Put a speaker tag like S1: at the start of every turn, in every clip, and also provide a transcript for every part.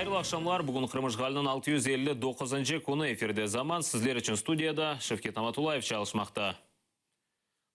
S1: Hayırlı aqşamlar! Bugün Qırım işğaliniñ 659-ncı künü efirde Zaman. Sizler içün studiyada Şevket Namatullayev çalışmaqta.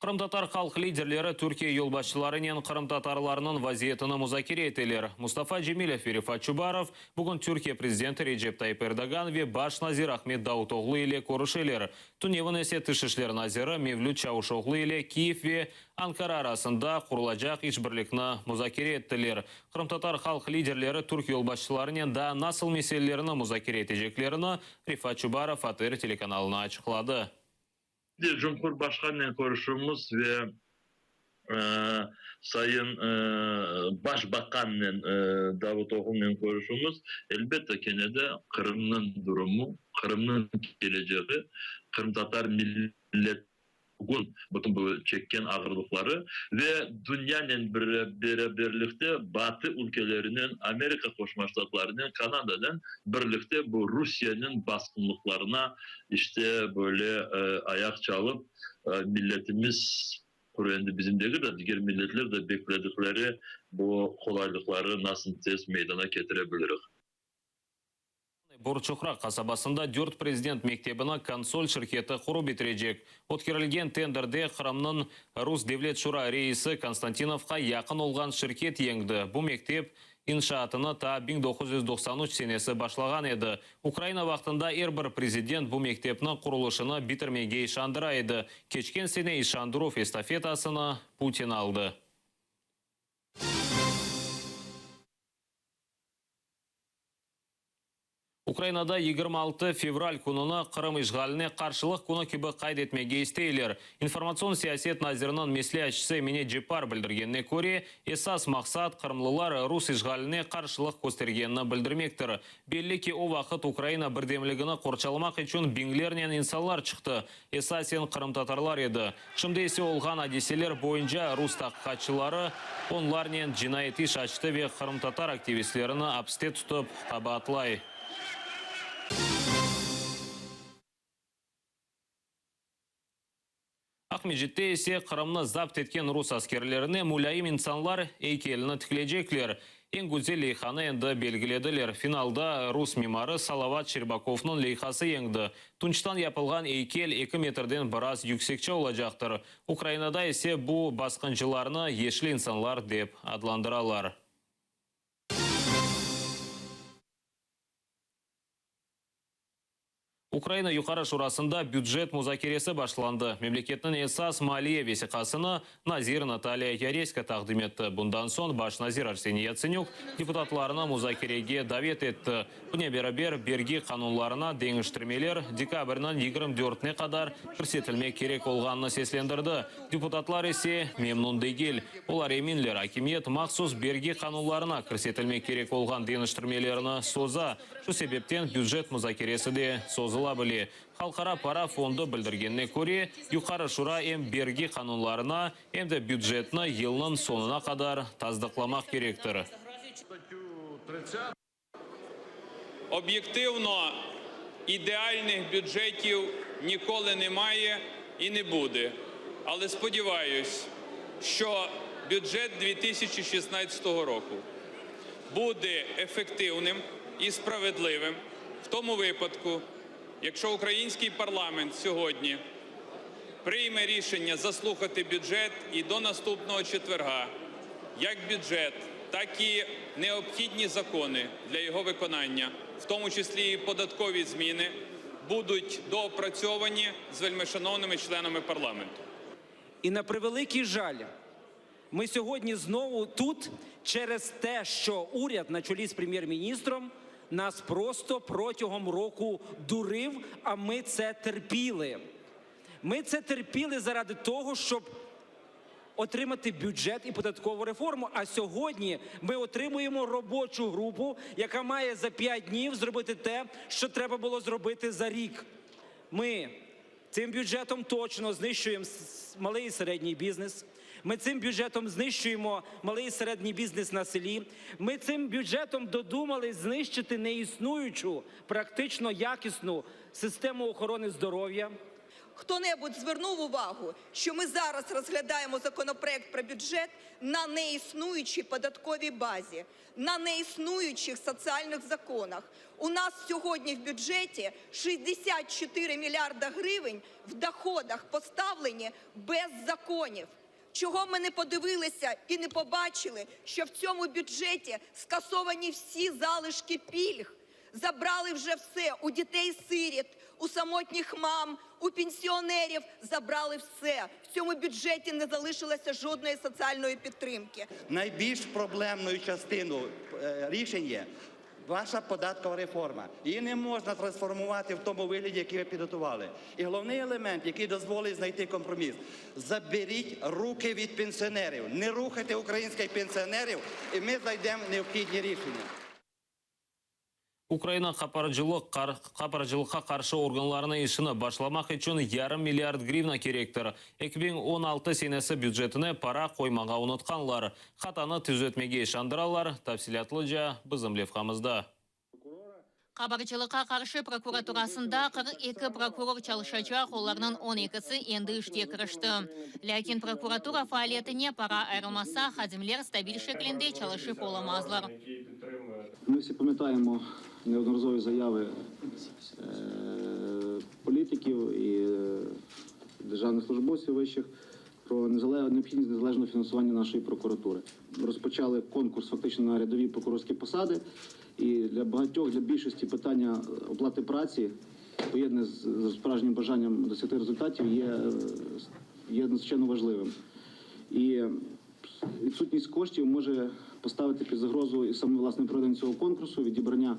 S1: Qırımtatar halq liderleri Türkiye yolbaşçılarınen qırımtatarlarnıñ vaziyetini muzakere eteler. Mustafa Cemilev ve Refat Çubarov bugün Türkiye prezidenti Recep Tayyip Erdoğan ve baş nazir Ahmet Davutoğlu ile körüşeler. Tünevin ise Tış işler naziri Mevlüt Çavuşoğlu ile Kiyev ve Ankara arasında qurulacaq işbirlikni muzakere ettiler. Qırımtatar halq liderleri türk yolbaşçılarınen daa nasıl meselelerni muzakere eteceklerini Refat Çubarov ATR telekanalına açıqladı.
S2: Cumhurbaşqanınen körüşüvimiz ve Sayın Baş baqannen Davutoğlunen körüşüvimiz, elbette, kene de Qırımnıñ durumu, Qırımnıñ kelecegi, qırımtatar milletiniñ bugün bütün bu çekken ağırlıqları ve dünyanen beraberlikte Batı ülkelerinen, Amerika Qoşma Ştatlarınen, Kanadanen birlikte bu Rusiyeniñ basqınlıqlarına işte böyle ayaq çalıp, milletimiz, quru endi bizim degil de, diger milletler de bekledikleri bu qolaylıqları nasıl tez meydana ketire bilirik.
S1: Borçoqraq qasabasında dört prezident mektebini Konsol şirketi qurıp bitirecek. Ötkerilgen tenderde Qırımnıñ Rus Devlet Şura reisi Konstantinovqa yaqın olğan şirket yeñdi. Bu mektep inşaatını ta 1993 senesi başlağan edi. Ukraina vaqtında er bir prezident bu mektepniñ qurulışını bitirmege işandıra edi. Keçken sene işandıruv estafetasını Putin aldı. Ukrainada 26 fevral kününi Qırım işğaline qarşılıq künü kibi qayd etmege isteyler. İnformatsion siyaset naziriniñ mesleatçısı Emine Ceppar bildirgenine köre, esas maqsat, qırımlılar rus işğaline qarşılıq köstergenini bildirmektir. Belli ki, o vaqıt Ukraina birdemligini qorçalamaq içün biñlernen insanlar çıqtı, esasen qırımtatarlar edi. Şimdi ise olğan adiseler boyunca rus taqiqatçıları onlarnen cinayet iş açtı ve qırımtatar aktivistlerini apiste tutıp qabaatlay. Aqmescitte ise Qırımnı zapt etken rus askerlerine mulâyim insanlar eykelini tiklecekler. Eñ güzel leyhanı endi belgilediler. Finalda rus mimarı Salavat Şerbakovnıñ leyhası yeñdi. Tunçtan yapılğan eykel eki metrden biraz yüksekçe olacaqtır. Ukrainada ise bu basqıncılarnı yeşil insanlar dep adlandıralar. Ukraina Yuqarı Şurasında bücet muzakeresi başlandı. Memleketniñ esas maliye vesiqasını nazir Natalya Yaresko taqdim etti. Bundan soñ baş nazir Arseniy Yatsenük deputatlarnı muzakerege davet etti. Bunen beraber, bergi qanunlarına deñiştirmeler dekabrniñ 24-ne qadar kirsetilmek kerek olğanını seslendirdi. Deputatlar ise memnün degil. Olar eminler, akimiyet mahsus bergi qanunlarına kirsetilmek kerek olğan deñiştirmelerni soza. Şu sebepten bücet muzakeresi de sozula bile. Halqara para fondu bildirgenine köre, Yuqarı Şura em bergi qanunlarına, em de bücetni yılnıñ soñuna qadar tasdıqlamaq kerektir.
S3: Obyektivno, idealnih bücetiv nikolı nemaye i ne bude. Ale spodivayus, şço bücet 2016 roku буде ефективним і справедливим в тому випадку, якщо український парламент сьогодні прийме рішення заслухати бюджет і до наступного четверга як бюджет, так і необхідні закони для його виконання, в тому числі і податкові зміни, будуть доопрацьовані з вельмишановними членами парламенту.
S4: І на превеликий жаль, ми сьогодні знову тут через те, що уряд на чолі з прем'єр-міністром нас просто протягом року дурив, а ми це терпіли. Ми це терпіли заради того, щоб отримати бюджет і податкову реформу. А сьогодні ми отримуємо робочу групу, яка має за 5 днів зробити те, що треба було зробити за рік. Ми цим бюджетом точно знищуємо малий і середній бізнес. Ми цим бюджетом знищуємо малий і середній бізнес на селі. Ми цим бюджетом додумали знищити неіснуючу, практично якісну систему охорони здоров'я.
S5: Хто-небудь звернув увагу, що ми зараз розглядаємо законопроект про бюджет на неіснуючій податковій базі, на неіснуючих соціальних законах. У нас сьогодні в бюджеті 64 мільярда гривень в доходах поставлені без законів. Чого ми не подивилися і не побачили, що в цьому бюджеті скасовані всі залишки пільг? Забрали вже все у дітей-сиріт, у самотніх мам, у пенсіонерів забрали все. В цьому бюджеті не залишилося жодної соціальної підтримки.
S6: Найбільш проблемною частиною е, рішень є ваша податкова реформа. Її не можна трансформувати в тому вигляді, який ви підготували. І головний елемент, який дозволить знайти компроміс, заберіть руки від пенсіонерів, не рухайте українських пенсіонерів, і ми знайдемо необхідні рішення.
S1: Ukraina qaparcılıq, qaparcılıqqa qarşı organlarınıñ işini başlamaq içün yarım milliard grivna kerektir. 2016 senesi bücetine para qoymağa unutqanlar. Hatanı tüzetmege işandıralar, tafsilâtlıca bizim levhamızda.
S7: Qabarcılıqqa qarşı prokuraturasında 42 prokuror çalışacaq, olarnıñ 12-si endi işke kirişti. Lâkin prokuratura faaliyetine para ayırılmasa, hadimler stabil şekilde çalışıp olamazlar.
S8: Ми всі пам'ятаємо неодноразові заяви е, політиків і е, державних службовців вищих про незале- необхідність незалежного фінансування нашої прокуратури. Розпочали конкурс фактично на рядові прокурорські посади, і для багатьох, для більшості питання оплати праці, поєднане з з справжнім бажанням досягти результатів, є, е, є надзвичайно важливим. І відсутність коштів може поставити під загрозу і саме власне проведення цього конкурсу, відібрання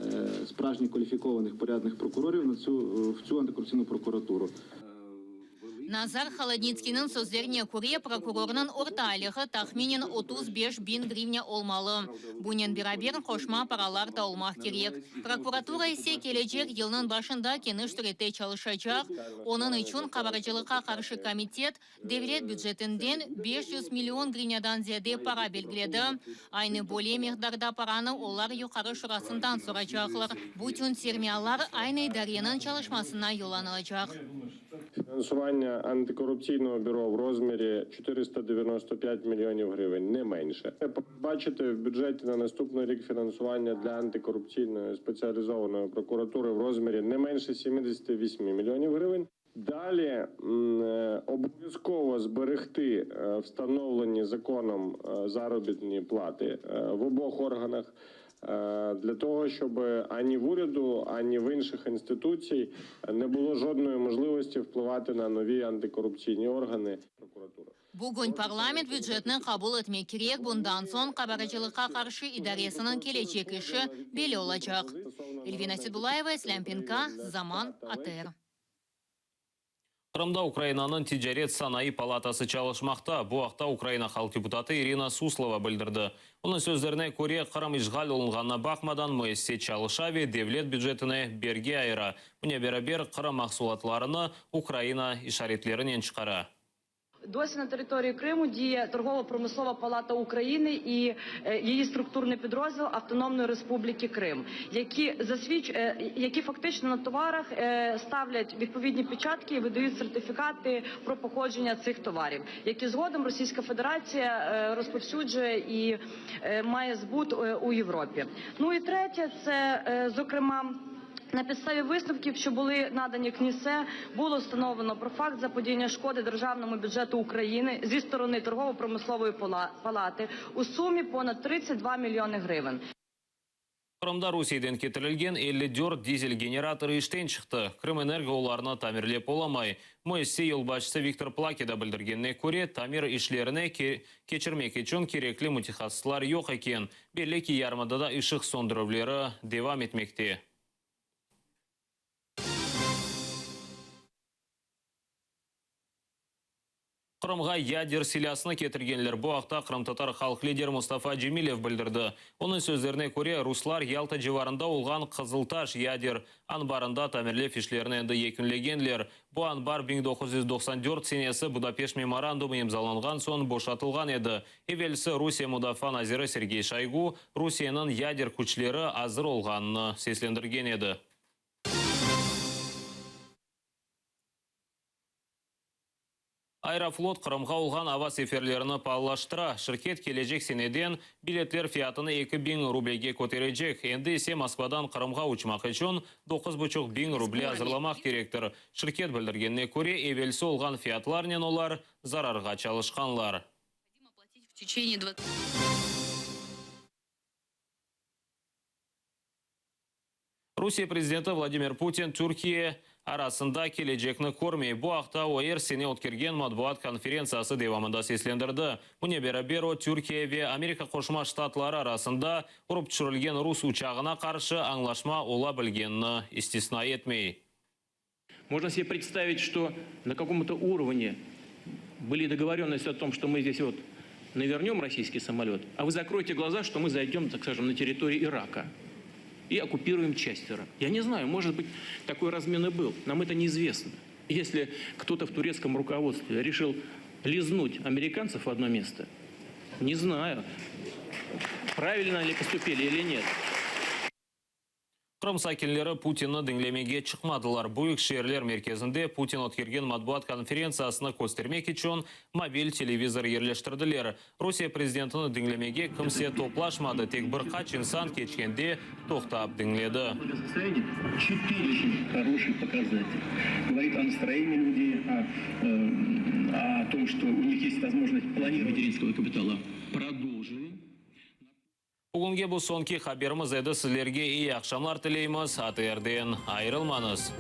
S8: е, справжніх кваліфікованих порядних прокурорів на цю е, в цю антикорупційну прокуратуру.
S7: Nazar Holodnitskiyniñ sözlerine köre, prokurornıñ orta aylığı tahminen 35 biñ grivna olmalı. Bunen beraber qoşma paralar da olmaq kerek. Prokuratura ise kelecek yılnıñ başında keniş sürette çalışacaq. Onıñ içün qabarcılıqqa qarşı komitet devlet bücetinden 500 million grivnadan ziyade para belgiledi. Aynı böyle miqdarda paranı olar Yuqarı Şurasından soracaqlar. Bütün sermiyalar aynı idareniñ çalışmasına yollanılacaq.
S9: Фінансування антикорупційного бюро в розмірі 495 мільйонів гривень, не менше. Бачите в бюджеті на наступний рік фінансування для антикорупційної спеціалізованої прокуратури в розмірі не менше 78 мільйонів гривень. Далі е, обов'язково зберегти е, встановлені законом е, заробітні плати в обох органах для того, щоб ані в уряду, ані в інших інституцій не було жодної можливості впливати на нові антикорупційні органи прокуратури.
S7: Bugün parlament bücetni qabul etmek kerek, bundan soñ qabarcılıqqa qarşı idaresiniñ kelecek işi belli olacaq. Elvina Sedulayeva, İslâm Penka, Zaman, ATR.
S1: Qırımda Ukrainanıñ ticaret sanayı palatası çalışmaqta. Bu aqta Ukraina halq deputatı İrina Suslova bildirdi. Onıñ sözlerine köre, Qırım işğal olunğanına baqmadan müessise çalışa ve devlet bücetine bergi ayıra. Bunen beraber Qırım mahsulatlarını Ukraina işaretlerinen çıqara.
S10: Досі на території Криму діє торгово-промислова палата України і її структурний підрозділ Автономної Республіки Крим, які засвідч... які фактично на товарах ставлять відповідні печатки і видають сертифікати про походження цих товарів, які згодом Російська Федерація розповсюджує і має збут у Європі. Ну і третє, це зокрема. На підставі висновків, що були надані КНІСЕ, було встановлено про факт заподіяння шкоди державному бюджету України зі сторони торгово-промислової палати у сумі понад 32 мільйони гривень.
S1: Qırımda Rusiyeden ketirilgen 54 dizel generatorı işten çıqtı. Krımenergo olarnı tamirlep olamay. Müessise yolbaşçısı Viktor Plakida bildirgenine köre, tamir işlerini keçirmek içün kerekli mütehassıslar yoq eken. Belli ki, yarımadada ışıq söndürüvleri devam etmekte. Qırımğa yader silâsını ketirgenler. Bu aqta qırımtatar halq lideri Mustafa Cemilev bildirdi. Onıñ sözlerine köre, ruslar Yalta civarında olğan Qızıltaş yader anbarında tamirlev işlerini endi yekünlegenler. Bu anbar 1994 senesi Budapeşt memorandumı imzalanğan soñ boşatılğan edi. Evelsi Rusiye mudafaa naziri Sergey Şoygu Rusiyeniñ yader küçleri azır olğanını seslendirgen edi. Aeroflot Qırımğa olğan ava seferlerini paalılaştıra. Şirket kelecek seneden biletler fiyatını 2000 rublege köterecek. Endi ise Moskvadan Qırımğa uçmaq içün 9500 ruble azırlamaq kerektir. Şirket bildirgenine köre, evelsi olğan fiyatlarnen olar zararğa çalışqanlar. Rusiye prezidenti Vladimir Putin Türkiye arasında kelecekni körmey. Bu aqta o er sene ötkergen matbuat konferentsiyası devamında seslendirdi. Bunen beraber o, Türkiye ve Amerika Qoşma Ştatları arasında urıp tüşürilgen rus uçağına qarşı añlaşma ola bilgenini istisna etmey.
S11: Можно себе представить, что на каком-то уровне были договоренности о том, что мы здесь вот навернем российский самолет, а вы закройте глаза, что мы зайдем, так скажем, на территорию Ирака и оккупируем часть Ирака. Я не знаю, может быть, такой размен и был. Нам это неизвестно. Если кто-то в турецком руководстве решил лизнуть американцев в одно место, не знаю, правильно ли поступили или нет.
S1: Qırım sakinleri Putinni diñlemege çıqmadılar. Büyük şeerler merkezinde Putin ötkergen matbuat konferentsiyasını köstermek içün mobil televizor yerleştirdiler. Rusiye prezidentini diñlemege kimse toplaşmadı, tek bir qaç insan keçkende toqtap diñledi. Bugünge bu soñki haberimiz edi. Sizlerge eyi aqşamlar tileymiz. ATRden ayırılmañız.